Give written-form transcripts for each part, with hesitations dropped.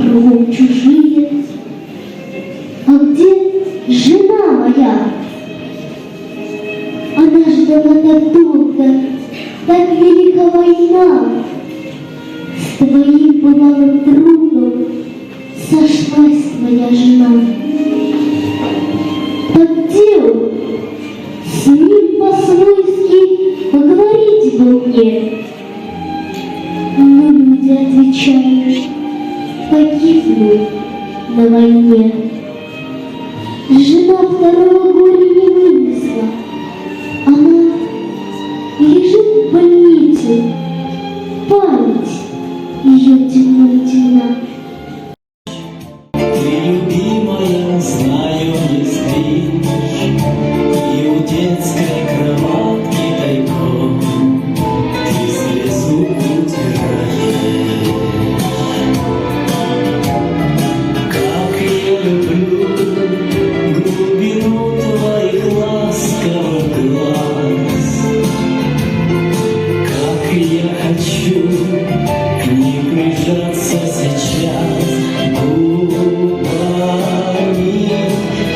Кругом чужие. А где жена моя? Она ждала так долго, так велика война. С твоим бывалым другом сошлась твоя жена. Так где он? С ним по-свойски поговорить бы мне. Но люди отвечают, погибнул на войне. Жена второго горя не вынесла. Она лежит в больнице. Память ее темна темна. Ты, любимая, знаю, не спишь, И у детской кроватки тайком ты слезу утираешь. Как я люблю глубину твоих ласковых глаз, как я хочу к ним прижаться сейчас губами.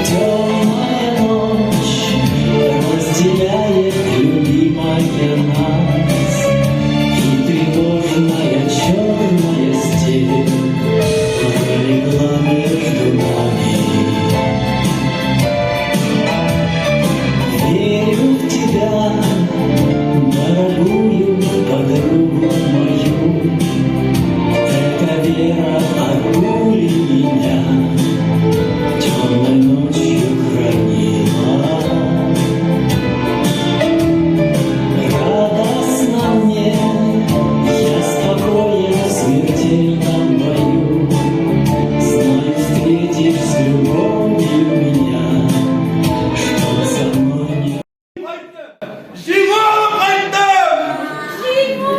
Темная ночь разделяет, любимая, нас, и тревожная черная степь пролегла между нами. Верю в тебя, дорогую подругу мою. Эта вера от пули меня темной ночью хранила. Радостно мне, я спокоен в смертельном бою. Знаю, встретишь с любовью меня, что со мной не Җиңү алып кайттым! Җиңү!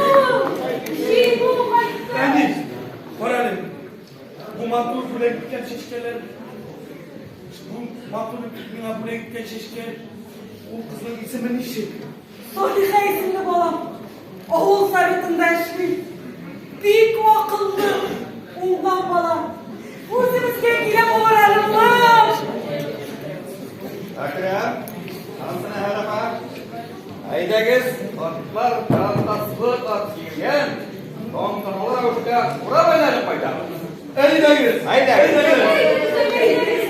Җиңү кайтты! Әни, кара әле. Бу матур бүләк иткән чәчкәләр. Бу матур миңа бүләк иткән чәчкә. Ул кызның исеме ничек? Салиха исемле, балам. Авыл советында эшли. Бик акыллы, уңган бала. Үзебезгә килә булыр әле улым. Әкрәм, анысына һәрапа. Әйдәгез, атлар тарантаслы ат җигелгән, тантаналы рәвештә урап әйләнеп кайтабыз. Әйдәгез! Әйдәгез! Әйдәгез! Әйдәгез!